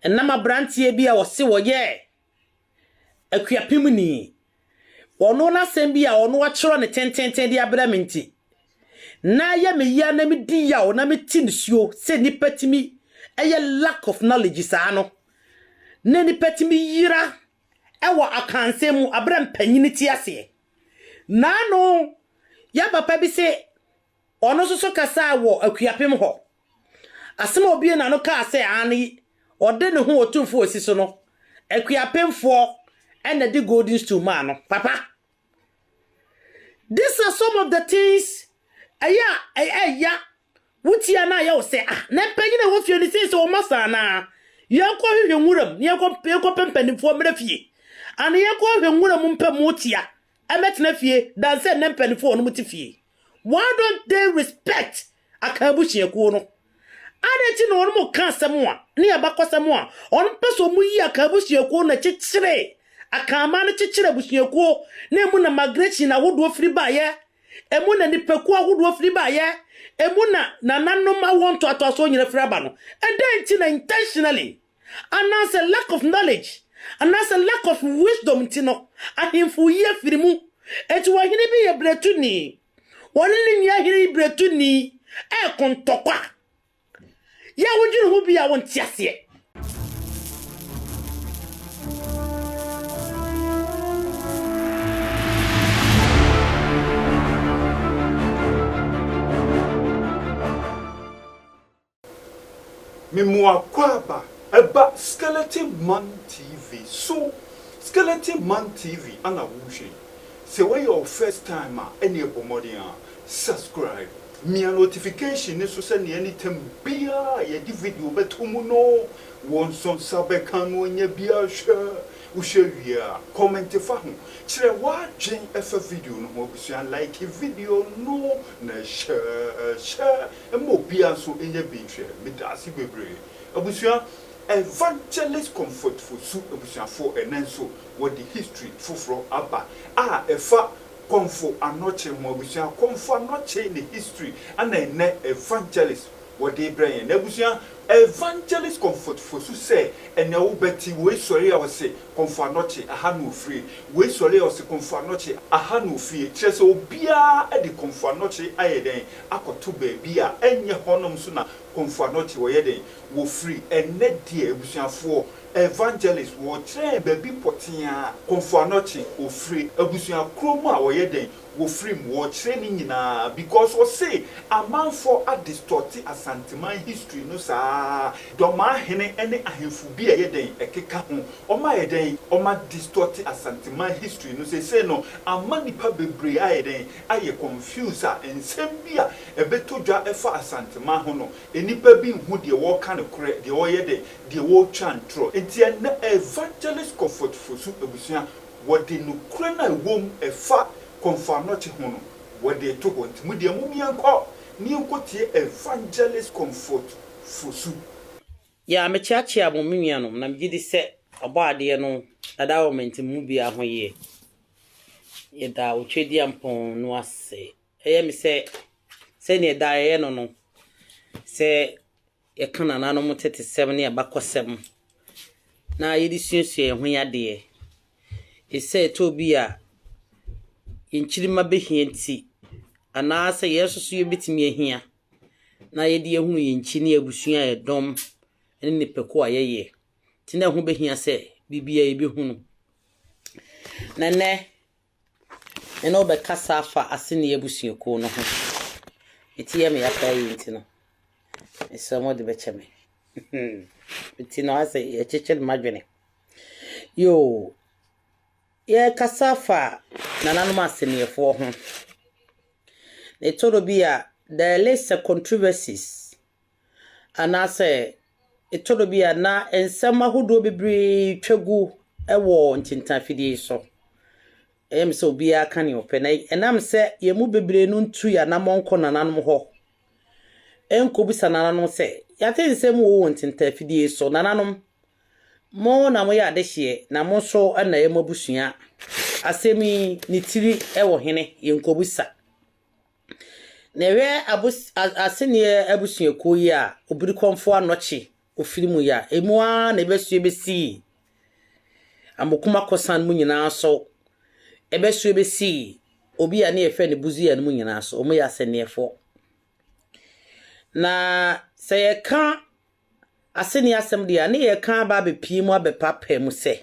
Ɛnam aberanteɛ bi a ɔse ɔyɛ Akuapemni, ɔno n'asɛm bi a ɔno atwerɛ no tententen de abrɛ me nti, na ɛyɛ me ya na medi yaw na mete nisuo sɛ nnipa tumi yɛ lack of knowledge saa no, na nnipa tumi yera wɔ akansɛm mu aberɛ a mpanyini te aseɛ. Naano, yɛn papa bi se ɔno nso so kasaa wɔ Akuapem hɔ. Asɛm a obiee n'ano kaa sɛ aane, ɔde ne ho Otumfoɔ si so no, Akuapemfoɔ na ɛde golden stool maa no. Papa, these are some of the things ɛyɛ a ɛya wotie a na ayɛ wo sɛ ah, na mpanyin a ɛwɔ fie no sei sɛ wɔn asa anaa? Yɛnkɔ hwehwɛ nwuram na yɛnkɔ yɛnkɔpɛ mpanimfoɔ mmra fie. Ana yɛnkɔ hwehwɛ nwuram mpɛ motia mmɛtena fie dan sɛ nnɛ mpanimfoɔ wɔn te fie. Why don't they respect Akan abusuakuo no? Adɛn nti na wɔn ka asɛm a ne abakɔsɛm a wɔn pɛ sɛ wɔn yi Akan abusuakuo na kyekyere Akanman no kyekyere abusuakuo na emu na migration ahodoɔ firi baeɛ, emu na nipakuo ahodoɔ firi baeɛ, emu na nananom awoɔ ntoatoasoɔ nyina firi aba no? Ɛdɛn nti na intentionally anaasɛ lack of knowledge anaasɛ lack of wisdom nti no ahemfo yi afiri mu? Enti ɔhene bi yɛ bretuni, wɔne ne nua hene yi bretuni ɛreko ntɔkwa. Yɛ a wodwene ho bi a wonte aseɛ. Me mo akwaaba ɛba Skeleton Man TV so Skeleton Man TV ana wo hwɛ yi sɛ wei yɛ wo first time a ɛneɛ bɔ mmɔden a subscribe mia notification no so sɛnea anytime biara a yɛde video bɛto mu no wo nso nsa bɛka no anya bi ahwɛ wo hwɛ wie a comment fa ho kyerɛ w'adwen ɛfa video no ho abusua like video no na share share Mma obiara nso nyɛ bi nhwɛ. Medaase bebree. Abusua, Evangelist Comfort Fosu abusuafoɔ ɛnnɛ nso wɔde history foforɔ aba a ɛfa Kɔmfo Anɔkye ho. Abusua, Kɔmfo Anɔkye ne history ɛna ɛnnɛ Evangelist wɔde rebrɛ yɛn. Na abusua, Evangelist Comfort Fosu sɛ ɛnnɛ wobɛte wei sɔre a ɔse Kɔmfo Anɔkye aha na ofire, wei sɔre a ɔse Kɔmfo Anɔkye aha na ofie. Kyerɛ sɛ obiara de Kɔmfo Anɔkye ayɛ dɛn? akɔto baabi a ɛnyɛ hɔnom nso na Komfo Anokye wɔyɛ dɛn? Wɔfiri. Ɛnnɛ deɛ abusuafoɔ, Evangelist, wɔkyerɛ yɛn baabi pɔtee a Komfo Anokye ɔfiri, abusua korɔ mu a wɔyɛ dɛn? Wɔfiri mu, wɔkyerɛ ne nyinaa because ɔse amanfoɔ adistɔte Asanteman history no saa, Dɔmaahene ne ahemfo bi a ɛyɛ dɛn? Ɛkeka ho, wɔayɛ dɛn? Wɔadistɔte Asanteman history no, seesei no ama nnipa bebree ayɛ dɛn? ayɛ confuse a nsɛm bi a ɛbɛtɔ dwa ɛfa Asanteman ho no nnipa bi nhu deɛ wɔreka nokorɛ deɛ wɔreyɛ dɛn deɛ wɔretwa ntorɔ nti ɛnnɛ Evangelist Comfort Fosu abusua wɔde nokorɛ no a ɛwɔ mu ɛfa Komfo Anokye ho no wɔde reto hɔ nti mo deɛ mom yɛnkɔ na yɛnkɔ tie Evangelist Comfort Fosu. Yeah, mekyeakyea mo me nuanom na megye di sɛ Ɔbɔadeɛ no dada wɔ me mu biara ho yie. Yɛda Otwedeampɔn no ase. Ɛyɛ me sɛ sɛdeɛ daa yɛyɛ no no, sɛ yɛka nananom tetesɛm ne abakɔsɛm na yɛde suasua yɛn ho yadeɛ. Ɛsɛ ɛtɔ bi a yɛn nkyirimma bɛhia nti, anaasɛ yɛn nso so yɛbɛtumi ahia na yɛde ahunu yɛn nkyi ne abusua a yɛdɔm ne nnipakuo a yɛyɛ. Nti na ɛho bɛhia sɛ biribiara yɛbɛhunu. Na nnɛ, me ne wo bɛkasa afa Aseni abusuakuo no ho. Me ti yɛ me ya paa yi nti no, mesrɛ mo de bɛkyɛ me. Me ti no asɛ yɛkyekyere m'adwene. Yoo, yɛrekasa afa nananom aseniɛfoɔ ho. Na ɛtɔ do bi a, there is a controversies anaasɛ ɛtɔ do bi a na nsɛm ahodoɔ bebree twa gu wɔ ntentafidie yi so. Ɛyɛ me sɛ obiara ka nea ɔpɛ. Na ɛnam sɛ yɛn mu bebree no ntu yɛn anammɔn nkɔ nananom hɔ nkɔbisa nananom sɛ, yɛate nsɛm wɔ wɔ ntentafidie yi so, nananom, mo na moyɛ adehyeɛ na mo nso na ɛyɛ mo abusua. Asɛm yi ne tiri wɔ hene, yɛnkɔbisa. Na ɛhwɛ abos aseneɛ abusuakuo yi a, Obirikɔmfoɔ Anɔkye. ɔfiri mu yɛ a, ɛmu ara na ɛbɛsoɛ bɛsii Amokum Akosan mu nyinaa so, ɛbɛsoɛ bɛsii obi a ne yɛfrɛ no Busia no mu nyinaa so. Wɔyɛ asɛnneɛfoɔ. Na sɛ yɛka Aseni asɛm deɛ a, ne yɛreka aba abɛpue mu abɛpaapae mu sɛ,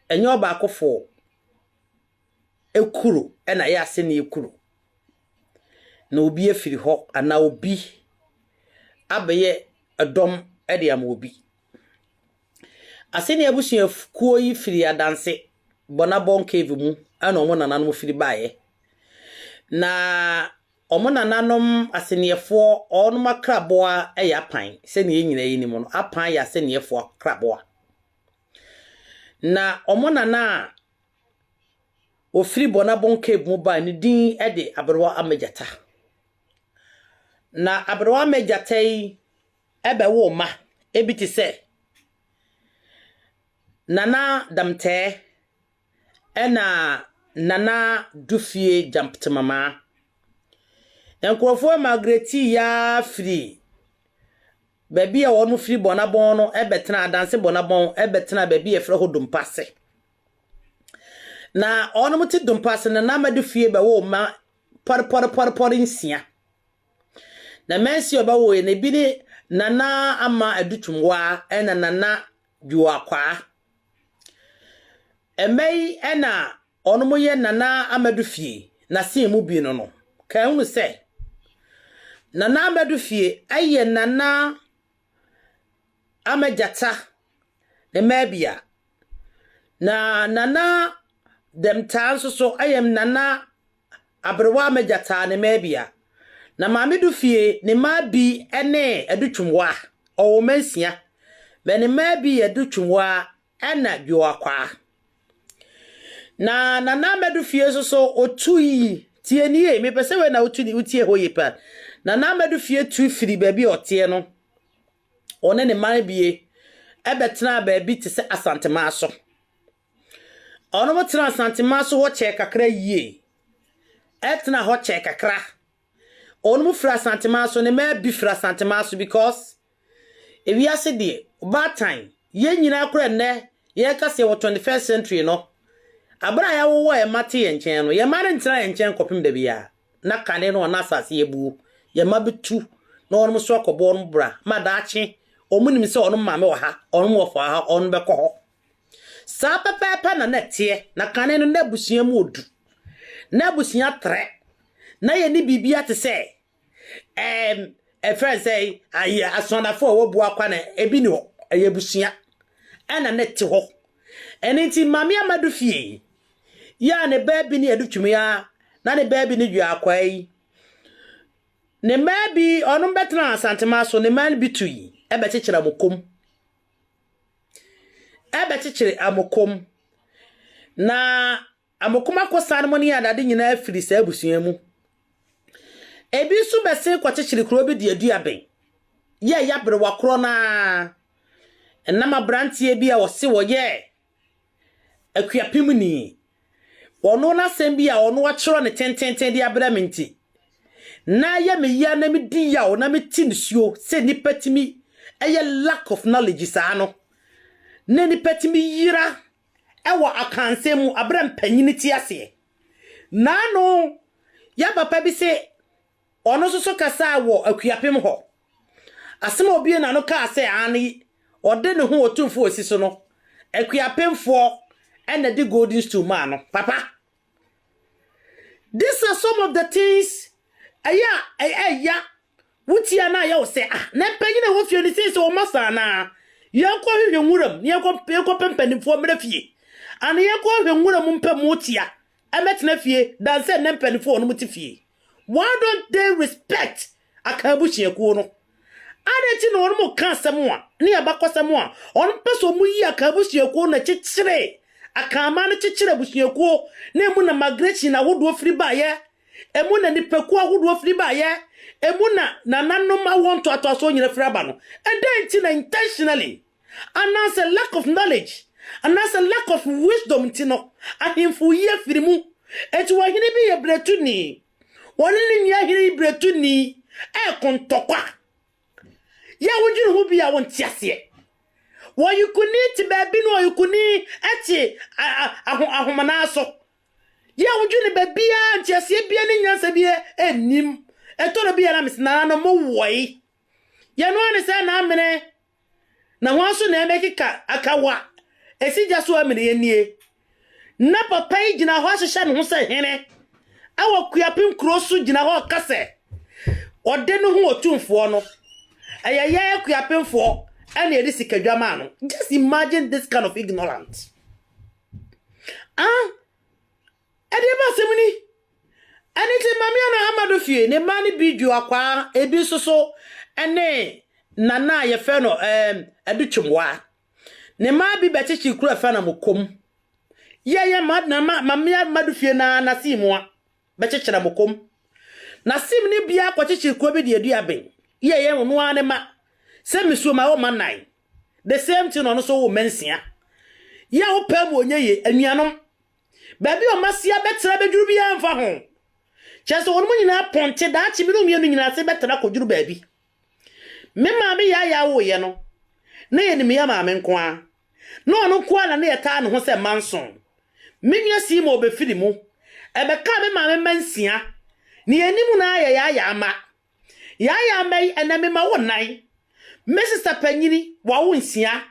ɛnyɛ ɔbaakofoɔ kuro na ɛyɛ aseni kuro. Na obi afiri hɔ anaa obi abɛyɛ dɔm de ama obi. Aseni abusuakuo yi firi Adanse, Bɔnabɔn Cave mu na wɔn nananom firi baeɛ. Na Wɔn nananom asɛnniɛfoɔ, wɔn akraboa yɛ apan, sɛdeɛ yɛn nyinaa yɛnim no, apan yɛ asɛnniɛfoɔ akraboa. Na wɔn nana a ɔfiri Bɔnabɔn Cape mu bae no din de Aberewa Amagyata. Na Aberewa Amagyata yi bɛwoo mma, ebi te sɛ Nana Damtɛɛ, ɛna Nana Dufie Gyamtemamaa. Nkurɔfoɔ migrate ara firi baabi a wɔn firi Bɔnabɔn no bɛtena Adanse Bɔnabɔn bɛtena baabi a yɛfrɛ hɔ Dompase. Na wɔn te Dompase no, Nana Dufie bɛwoo mma pɔrepɔrepɔrepɔre nsia. Na mma nsia a ɔbɛwoeɛ no, ebi ne Nana Ama Adutwumwaa ɛna Nana Dwoakwaa. Mma yi na wɔnom yɛ Nana Amadu fie n'asen mu bi no no, ka hunu sɛ Nana Amadu fie yɛ Nana Ama Gyata ne mma abia. Na Nana Dɛmtaa nso so yɛ Nana Aberewa Ama Gyata ne mma abia. Na Maame Du fie ne mma bi ne Adutwumwa, ɔwɔ mma nsia, bɛ ne mma bi yɛ Adutwumwa ɛna Dwoakwaa. Na Nana Amadu fie nso so ɔtui, tie nie, mepɛ sɛ wei na wotu wotie hɔ yie paa. Nana Amadu fie tu firi baabi a ɔteɛ no, ɔne ne mma no bie ɛbɛtenaa baabi te sɛ Asantemaa so. Ɔnom tena Asantemaa so hɔ kyɛɛ kakra yie. Ɛtena hɔ kyɛɛ kakra. Ɔnom firi Asantemaa so, ne mma bi firi Asantemaa so because Ewiase deɛ, ɔbaatan, yɛn nyinaa koraa nnɛ yɛreka sɛ yɛwɔ 21st century no, aberɛ a yɛawowɔ yɛn mma te yɛn nkyɛn no, yɛn mma rentena yɛn nkyɛn kɔpem da biara. Na kane no a na asase yi abuo, yɛn mma bɛtu na wɔnom nso akɔbɔ wɔn bra ma daakye wɔn nim sɛ wɔn maame wɔ ha, wɔn wɔfa wɔ ha, wɔn bɛkɔ hɔ. Saa pɛpɛɛpɛ na na ɛteɛ, na kane no na abusua mu ɔdu, na abusua trɛ, na yɛnni biribiara te sɛ ɛɛm ɛfrɛ no sɛ ayi asoadafo a wɔwɔ Boakwa no ebi ni hɔ, ɛyɛ abusua ɛna ne te hɔ. Ɛno nti Maame Amadu fie yi a ne baa bi ne Adutwum yi a na ne baa bi ne Dwaakwa yi ne mmaa bi ɔnom bɛtena Asantema so ne mmaa no bi tui ɛbɛkyekyere amokom ɛbɛkyekyere amokom na Amokoma kosan mo ne adade nyinaa firi saa abusua mu. Ebi nso bɛsen kɔkyekyere kuro bi de adu abɛn. Yɛ ɛyɛ aberewa korɔ no ara. Ɛnam aberanteɛ bi a ɔse ɔyɛ Akuapemni. Ɔno n'asɛm bi a ɔno atwerɛ no tententen de abrɛ me nti, na ɛyɛ me ya na medi yaw na mete nisuo sɛ nnipa tumi yɛ lack of knowledge saa no, na nnipa tumi yera wɔ Akansɛm mu aberɛ a mpanyini te aseɛ. Naano yɛn papa bi se ɔno nso so kasaa wɔ Akuapem hɔ. Asɛm a obue n'ano kaa sɛ aane ɔde ne ho Otumfoɔ Osi so no, Akuapemfoɔ na ɛde golden stool maa no. Papa, these are some of the things ɛyɛ a ɛya Wotie a na ayɛ wo sɛ, ah, na mpanyin a ɛwɔ fie no sei sɛ wɔn asa anaa? Yɛnkɔ hwehwɛ nwura mu na yɛnkɔ yɛnkɔpɛ mpanimfoɔ mmra fie. Ana yɛnkɔ hwehwɛ nwura mu mpɛ motia mmɛtena fie dan sɛ nnɛ mpanimfoɔ wɔn te fie. Why don't they respect Akan abusuakuo no? Adɛn nti na wɔn ka asɛm a ne abakɔsɛm a wɔn pɛ sɛ wɔn yi Akan abusuakuo na kyekyere Akanman no kyekyere abusuakuo na emu na migration ahodoɔ firi baeɛ Emu na nnipakuo ahodoɔ firi baeɛ, emu na nananom awoɔ ntoatoasoɔ nyina firi aba no. Ɛdɛn nti na intentionally, anaasɛ lack of knowledge, anaasɛ lack of wisdom nti no, ahemfo yi afiri mu? Enti ɔhene bi yɛ bretuni, ɔne ne nua hene yi bretuni ɛreko ntɔkwa. Yɛ a wodwene ho bi a wonte aseɛ. Wɔyekuni te baabi na ɔyekuni te aho ahomanaa so. Yɛ a wodwene baabiara nteaseɛ biara ne nyansa biara nnim. Ɛtɔ da bi a na mese nananom mo wɔe. Yɛno ara ne sɛ na amene Na hwan nso na ɛbɛkeka akawa esi gya so amene yɛn nie? Na papa yi gyina hɔ ahyehyɛ ne ho sɛ hene wɔ Kuapem kuro so gyina hɔ reka sɛ ɔde ne ho otumfoɔ no. Ɛyɛ yɛn Akuapemfoɔ ɛna yɛde sikadwa maa no. Just imagine this kind of ignorant. Ah, Ɛdeɛ ba asɛm ni? Ɛno nti Maame Ana Amado fie, ne mma no bi dwo akwaa, ebi nso so ne nana a yɛfrɛ no ɛɛm Adutwumwa. Ne mma bi bɛkyekyere kuro a yɛfrɛ no Amokom. Yɛyɛ ma na ma Maame Amado fie na n'asemoa bɛkyekyere Amokom. N'asem no biara kɔkyekyere kuro bi de adu aben. Yɛyɛ ɔno ara ne mma. Sɛ mesuo ma wɔ mma nnan. The same thing ɔno nso wo mma nsia. Yɛ a wopɛ mu ɔnyɛ yie, anuanom. Baabi a ɔmasia bɛtra bɛduru biara mfa ho. Kyerɛ sɛ wɔn nyinaa pɔnte daakye mene mmienu nyinaa ase bɛtra kɔduru baabi. Me maame yaayaa woeɛ no, na yɛnim yɛ maame nko ara. Na ɔno nko ara na na yɛtaa ne ho sɛ mma nson. Me nua Seymour bɛfiri mu. Ɛbɛkaa me maame mma nsia. Ne yɛn anim no ara yɛ yaayaa mma. Yaayaa mma yi, ɛnnɛ mema wo nnan. Me sista panyini, wawo nsia.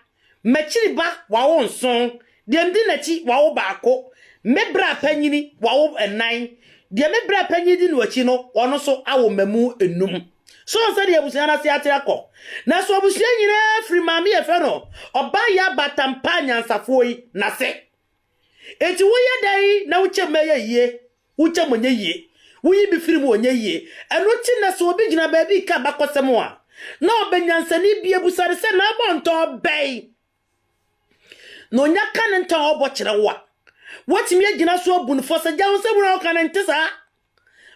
M'akyiri ba, wawo nson. Deɛ medi n'akyi, wawo baako. Me bra panyini, wawo nnan. Deɛ me bra panyin di no akyi no, ɔno nso awo mmamu nnum. So wohu sɛdeɛ abusua no ase ate akɔ? Nanso abusua nyinaa firi maame yɛfrɛ no Ɔbaayaa Batampa nyansafoɔ yi n'ase. Enti woyɛ dɛn na wokyɛ mu ɛyɛ yie? Wogya mu ɔnyɛ yie. Woyi bi firi mu ɔnyɛ yie. Ɛno nti na sɛ obi gyina baabi reka abakɔsɛm a, na ɔbɛ nyansani bi abusa no sɛ, N'abɔ ntɔn bɛn? Na onya ka ne ntɔn a ɔbɔ kyerɛ wo a, woatumi agyina so abu no fɔ sɛ, Gya wo nsɛm hunu a woka no nte saa.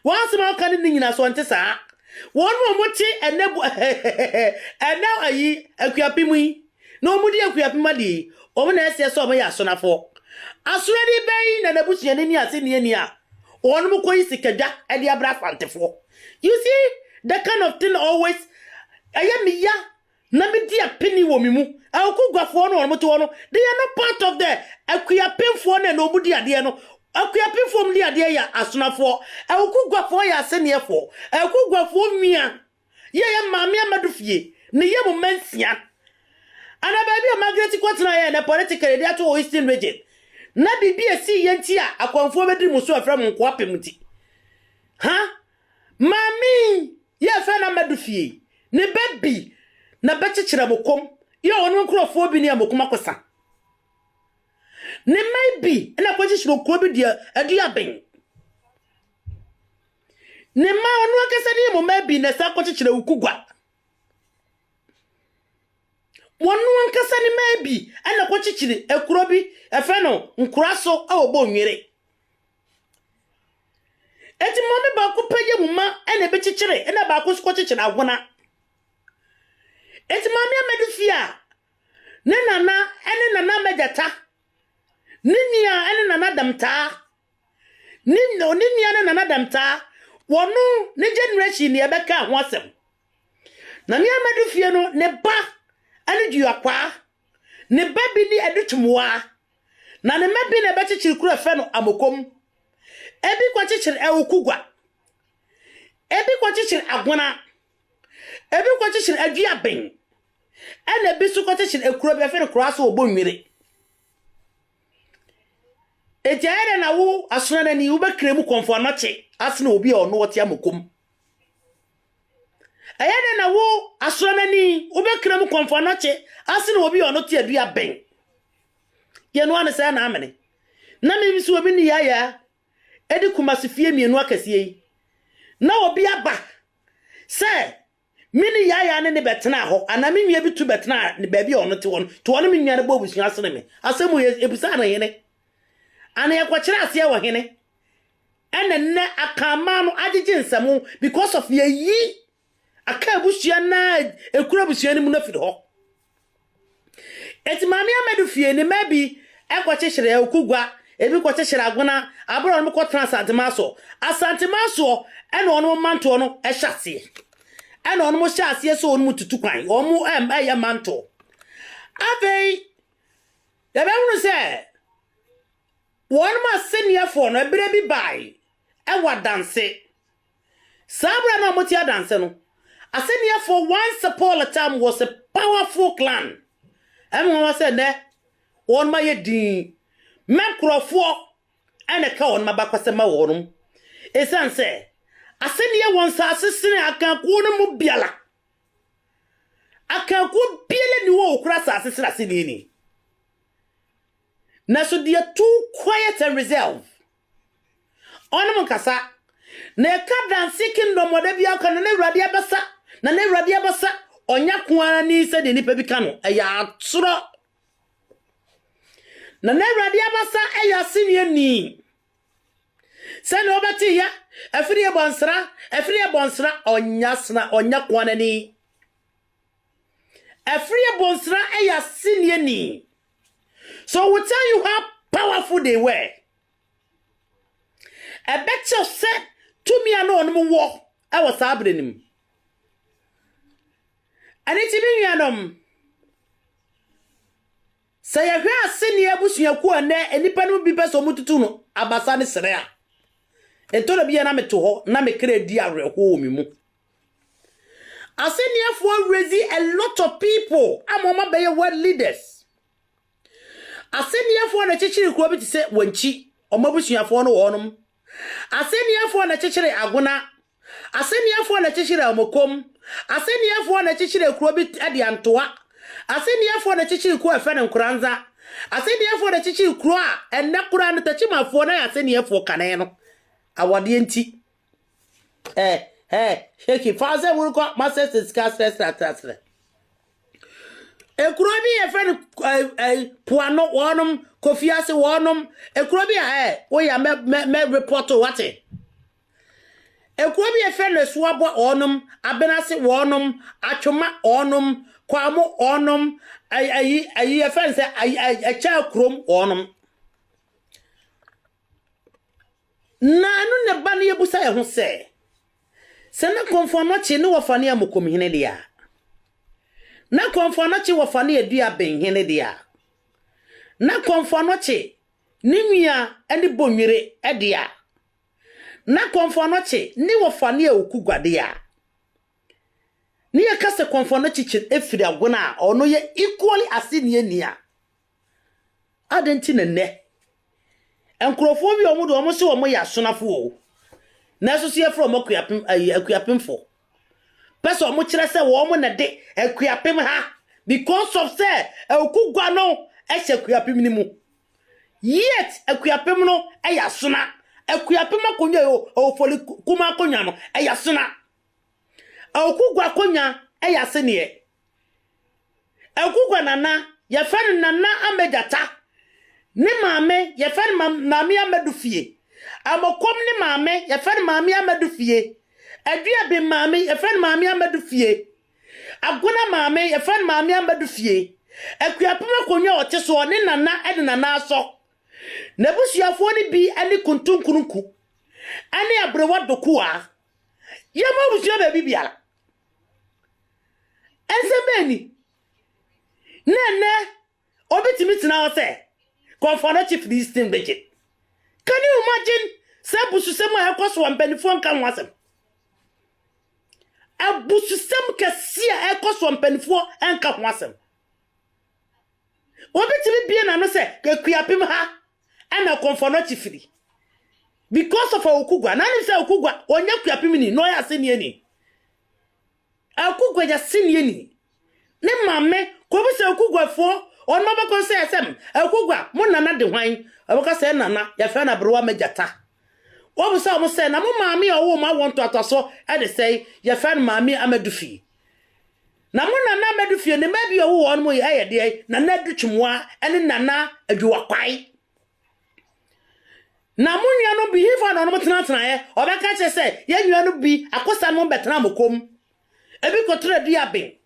Wɔn asɛm a woka no nni nyinasoɔ nte saa. Wɔn a wɔte ɛnɛ bu ɛnɛ ayi akuapem yi na wɔdi akuapem adeɛ yi, wɔn na ɛseɛ sɛ wɔyɛ asonafoɔ. Asonani bɛn na n'abusuani ne aseni ani a wɔn kɔyi sikadwa de abrɛ Asantefoɔ? You see the kind of thing always ɛyɛ me ya na medi apini wɔ me mu. Awukuguafoɔ no wɔn te hɔ no, they are not part of the Akuapemfoɔ no na wɔn di adeɛ no. Akuapemfoɔ wɔn di adeɛ yɛ asonafoɔ. Awukuguafoɔ yɛ aseneɛfoɔ. Awukuguafoɔ nwia yɛ yɛ maame amadu fie ne yɛ mu mma nsia. Ana baabi a Margaret kɔtena yɛ na political yɛde ato wɔ Eastern region. Na biribi a ɛsii yɛ nti a akwanfoɔ bɛdiri mu so a ɛfrɛ mo nkoa pem nti. Ha? Maame yi yɛ fɛ na mɛdo fie ne ba bi na bɛkyekyerɛ mo kom yɛ ɔno nkurɔfoɔ bi ne a mokum akosa. Ne mma yi bi na kɔkyekyerɛ okuro bi deɛ adu aben. Ne mma ɔno ankasa ne mo mma bi na ɛsan kɔkyekyerɛ ukugwa. Wɔn ankasa ne mma bi na kɔkyekyere ekuro bi ɛfɛ no nkura so ɛwɔ Bonwere. Enti maame baako pɛ yɛ mu ma ɛna ebekyekyere ɛna baako nso kɔkyekyere agona. Enti maame Amadu fie a ne nana ɛne nana Mɛgyata, ne nua ɛne nana Damtaa, ne ne nua ne nana Damtaa, wɔno ne generation ne ɛbɛka ho asɛm. Na ne Amadu fie no ne ba ɛne Duakwaa, ne ba bi ne Adutwumwaa. Na ne mma bi na ɛbɛkyekyere kuro a ɛfrɛ no Amokom. Ebi kɔkyekyere Awukugua. Ebi kɔkyekyere Agona. Ebi kɔkyekyere Aduaben. Ɛna ebi nso kɔkyekyere ekuro bi ɛfrɛ no Kuraso wɔ Bonwire. Enti ayɛ dɛ na wo asonanani wobɛkra mu kɔmfo anɔkye asene obi a ɔno ɔte Amokom. Ɛyɛ dɛ na wo asonanani wobɛkra mu kɔmfo anɔkye asene obi a ɔno te Aduaben. Yɛ no ara ne saa na amene. Na me nso obi ne yaya ɛde Kumasi fie mmienu akɛseɛ yi. Na obi aba sɛ me ne yaya ne ne bɛtena hɔ anaa me nua bi tu bɛtena ne baabi a ɔno te hɔ no to ɔne me nua no bɔ abusua sene me. Asɛm yɛ ebusa no hene. Ana yɛkɔkyerɛ aseɛ wɔ hene. Ɛna nnɛ akanman no agyegye nsɛm because of yɛyi aka abusua na ekura abusua no mu no afiri hɔ. Eti Maame Amadu fie ne mma bi kɔkyekyere Awukugua, ebi kɔkyekyere Agona, abere a wɔn kɔtena Asantema soɔ. Asantema soɔ ɛna wɔn mantoɔ no hyɛ aseɛ. Ɛna wɔn hyɛ aseɛ sɛ wɔn tutu kwan, wɔn ɛyɛ manto. Afei, yɛbɛhunu sɛ wɔn asɛnniafoɔ no, ɛberɛ bi bae ɛwɔ Adanse. Saa berɛ no a wɔte Adanse no, asɛnniafoɔ once upon a time was a powerful clan. Ɛmu wɔn sɛ nnɛ wɔn ayɛ din. Mɛ nkurɔfoɔ ɛna ɛka wɔn abakɔsɛm ma wɔn. Ɛsiane sɛ asɛnniɛ wɔ nsaase sene akankuo no mu biara. Akankuo biara ni wɔ okura asase sene asɛnniɛ ni. Na so they are too quiet and reserved. Ɔnom nkasa. Na ɛka Danse Kingdom ɔda bi aka no na Awurade abasa na na Awurade abasa ɔnya ko ara ni sɛdeɛ nipa bi ka no ɛyɛ atorɔ. Na na Awurade abasa ɛyɛ asɛnniɛ ni. Sɛnea wɔbɛte ya afiri yɛ bɔnsra afiri yɛ bɔnsra ɔnya sena ɔnya ko ara ni. Afiri yɛ bɔnsra ɛyɛ asɛnniɛ ni. So we tell you how powerful they were. Ɛbɛkyɛ sɛ tumi a na ɔnom wɔ ɛwɔ saa abere no mu. Ɛne ti bi nuanom, sɛ yɛhwɛ aseni abusuakuo a nnɛ nnipa no bi pɛ sɛ ɔmo tutu no abasa ne sere a, ɛtɔ da bi a na meto hɔ na me kra di awerɛhoɔ wɔ me mu. Aseniafoɔ raise a lot of people ama ɔmo abɛyɛ world leaders. Aseniafoɔ na kyekyere kuro bi te sɛ Wankyi, ɔmo abusuafoɔ no wɔ hɔnom. Aseniafoɔ na kyekyere Agona. Aseniafoɔ na kyekyere Amokom. Aseniafoɔ na kyekyere kuro bi de Antoa. Aseniafoɔ na kyekyere kuro a ɛfɛ no Nkoranza. Aseniafoɔ na kyekyere kuro a ɛnɛ koraa no Takyimafoɔ na yɛ aseniafoɔ kane no. Awadeɛ nti. Sheki, fa sɛ wokɔ masɛ sika srɛsrɛ srɛsrɛ. Ekuro bi yɛfrɛ no Poano wɔnom, Kofiase wɔnom. Ekuro bi a woyɛ mɛ mɛ mɛ report wate. Ekuro bi yɛfrɛ no Esuabɔ wɔnom, Abenase wɔnom, Atwoma wɔnom, Kwamo wɔnom, ayi ayi yɛfrɛ no sɛ ayi Ɛkyɛ kurom wɔnom. Na ɛno na ba no yɛbusa yɛn ho sɛ, sɛ na Kɔmfo Anɔkye ne wɔfa ne Amokomhene deɛ a, na Kɔmfo Anɔkye wɔfa ne Aduabenhene deɛ a, na Kɔmfo Anɔkye ne nua ne Bonwire deɛ a, na Kɔmfo Anɔkye ne wɔfa ne Awukugua deɛ a, ne yɛka sɛ Kɔmfo Anɔkye kyiri efiri Agona a ɔno yɛ equally aseni ni a, adɛn nti na nnɛ nkurɔfoɔ bi a wɔn de wɔn sɛ wɔn yɛ asonafoɔ o, nanso so yɛfrɛ wɔn akuapem ayi akuapemfoɔ pɛ sɛ wɔn kyerɛ sɛ wɔn na de akuapem ha because of sɛ Awukugua no hyɛ akuapem no mu. Yet akuapem no yɛ asona. Akuapem akonnwa yi Ofori kuma akonnwa no ɛyɛ asona. Awukugua akonnwa ɛyɛ aseneɛ. Awukugua nana yɛfrɛ no Nana Amegyata. Ne maame yɛfrɛ no Maame Amadu Fie. Amokom ne maame yɛfrɛ no Maame Amadu Fie. Aduaben maame yɛfrɛ no Maame Amadu Fie. Agona maame yɛfrɛ no Maame Amadu Fie. Akuapem akonnwa a ɔte soɔ ne nana de nana asɔ. N'abusuafoɔ no bi ne Kuntunkununku ne Aberewa Dokuwa. Yɛma abusua baabi biara. Nsɛm bɛn ni? Na ɛnɛ obi tumi tena hɔ sɛ Kɔmfo Anɔkye firi Eastern Region. Can you imagine sɛ abususɛm a ɛkɔ so a mpanimfoɔ nka ho asɛm? Abususɛm kɛse a ɛkɔ so a mpanimfoɔ nka ho asɛm. Obi tumi bie n'ano sɛ Akuapem ha ɛna Kɔmfo Anɔkye firi. Because of Awukugua. Na anim sɛ Awukugua ɔnyɛ Akuapem ni na ɔyɛ asɛnniɛ ni. Awukugua yɛ asɛnniɛ ni. Ne maame kɔbi sɛ Awukuguafoɔ ɔno abɛkɔ sɛ ɛsɛm Awukugua mo nana de hwan ɔbɛka sɛ nana yɛfrɛ no aberewa magyata. Wɔn sɛ wɔn sɛ na mo maame a ɔwɔ mo awɔ ntoatoaso ɛde sɛ yɛfrɛ no maame Amadu Fie. Na mo nana Amadu Fie ne mma bi a ɔwɔ wɔn mo ɛyɛ deɛ Nana Adutwumwa ɛne Nana Adwuwakwae. Na mo nuanom bi hefa na ɔnom tenatenaeɛ ɔbɛka kyerɛ sɛ yɛn nuanom bi akosa no bɛtena mo kom. Ebi kɔtena Aduaben.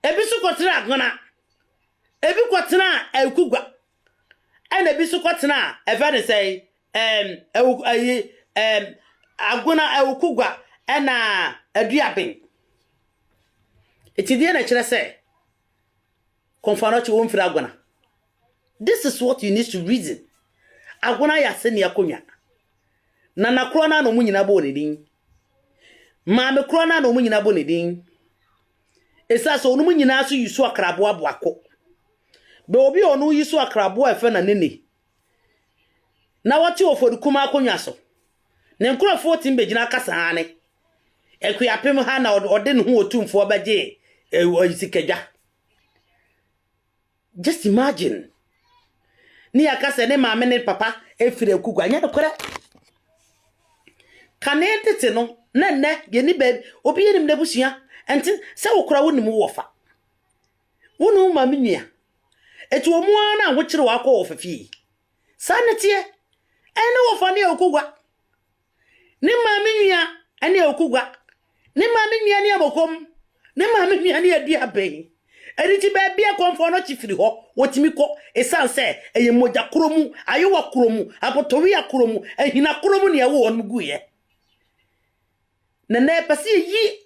Ebi nso kɔtena Agona. Ebi kɔtena Awukugua. Ɛna ebi nso kɔtena ɛfɛ ne sɛ ɛm ɛwu ayi ɛm Agona Awukugua ɛna Aduaben. Eti deɛ na ɛkyerɛ sɛ Komfo Anokye wɔmfiri Agona. This is what you need to reason. Agona yɛ asɛnni akonnwa. Nana korɔ no a na wɔn nyinaa bɔ ne din. Maame korɔ no a na wɔn nyinaa bɔ ne din. Ɛsiane sɛ wɔn nyinaa nso yi so akraboa boako. Bɛ obi a ɔno yi so akraboa a ɛfɛ na nene. Na wɔte Oforikuma akonnwa so. Ne nkurɔfoɔ tumi bɛgyina kasa aane. Akuapem ha na ɔde ne ho otumfoɔ bɛgye sikadwa. Just imagine. Ne yɛaka sɛ ne maame ne papa efiri Akugua. Nyɛ nokorɛ. Kane tete no, na nnɛ yɛni baabi, obi anim n'abusua. Ɛnte sɛ wokora wonim wo wɔfa. Wonim wo maame nua. Eti wɔn ara na ahokyere wakɔ wɔfa fie. Saa ne teɛ. Ɛne wɔfa ne Akugua. Ne maame nua ne Okugua. Ne maame nua ne Amokom. Ne maame nua ne Aduabɛn. Ɛno nti baabi a Komfo Anokye firi hɔ, wɔtumi kɔ ɛsiane sɛ ɛyɛ mogya korɔ mu, ayowa korɔ mu, apotowia korɔ mu, ahina korɔ mu ne ɛwɔ wɔn guiɛ. Na na ɛpɛ sɛ yɛyi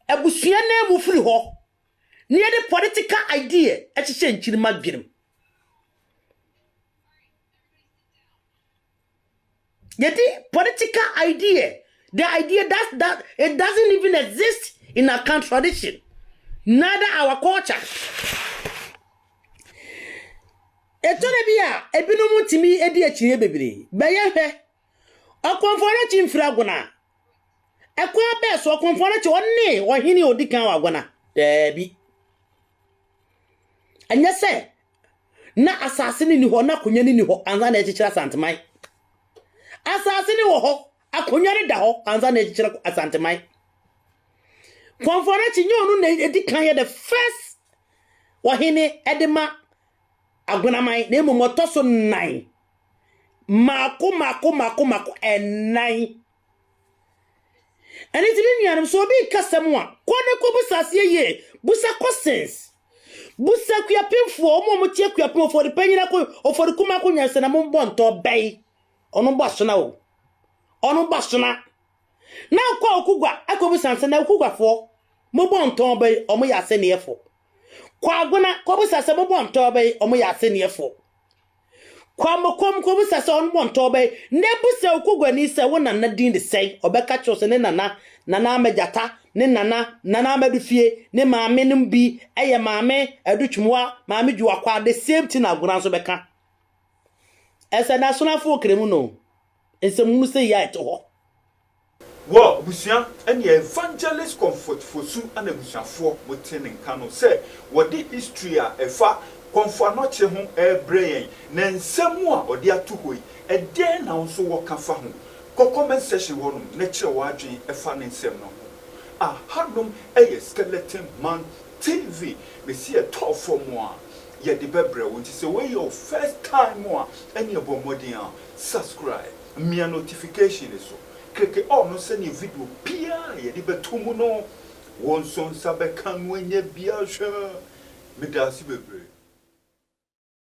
abusua nan mu firi hɔ na yɛde political idea ɛhyehyɛ nkyirima dwenem. Yɛde political idea, the idea that it doesn't even exist in our country tradition, neither our culture. Ɛtɔ da bi a ebinom ntumi di akyinnye bebree. Bɛyɛ hwɛ, Ɔkɔmfo Anokye mfiri Agona. Ɛkwan bɛɛ so Ɔkɔmfo Anokye ɔne ɔhene a odi kan wɔ Agona? Daabi. Ɛnyɛ sɛ na asase no ni hɔ na akonnwa no ni hɔ ansa na ɛkyekyere Asanteman. Asase no wɔ hɔ, akonnwa no da hɔ ansa na ɛkyekyere Asanteman. Kɔmfo Anokye nyɛ ɔno na edi kan yɛ the first ɔhene ɛde ma Agonaman, na mmom ɔtɔ so nnan. Maako maako maako maako ɛnan. Ɛno nti me nuanom, sɛ obi ka sɛm a, kɔ ne kɔ busa aseɛ yie. Busa questions. Busa kuapemfoɔ, ɔmo a ɔmo tie Kuapem Ofori panyin akɔ Ofori kuma akonnwa sɛ na mo bɔ ntɔ bɛyi. Ɔno bɔ asona o. Ɔno bɔ asona. Na kɔ Okugua akɔ busa nsɛ na Okuguafoɔ mo bɔ ntɔn bɛyi, ɔmo yɛ asɛnniɛfoɔ. Kɔ Agona kɔ busa sɛ mo bɔ ntɔn bɛyi, ɔmo yɛ asɛnniɛfoɔ. Kɔ Amokom kɔ busa sɛ ɔno bɔ ntɔn bɛyi. Na busa Okuguani sɛ wo nana din de sɛn, ɔbɛka kyerɛ sɛ ne nana Nana Amagyata, ne nana Nana Amadu Fie, ne maame nom bi ɛyɛ maame Adutwumwa, maame Dwuakwa, the same thing na Agona nso bɛka. Ɛsɛ n'asonafoɔ kere mu no nsɛmhunu sɛ yi a ɛte hɔ. Wɔ abusua ne Evangelist Comfort Fosu na abusuafoɔ mo te ne nka no sɛ wɔde history a ɛfa Komfo Anokye ho rebrɛ yɛn na nsɛm a ɔde ato hɔ yi ɛdeɛn na wo nso wɔ ka fa ho? Kɔ comment section hɔ nom na kyerɛ w'adwene ɛfa ne nsɛm no ho. Ahanom yɛ Skeleton Man TV mesi ɛtɔɔ fam a yɛde bɛbrɛ wo nti sɛ wei yɛ wo first time a ɛneɛ bɔ mmɔden a subscribe mia notification so click all no sɛnea video biara a yɛde bɛto mu no wo nso nsa bɛka no anya bi ahwɛ. Meda ase bebree.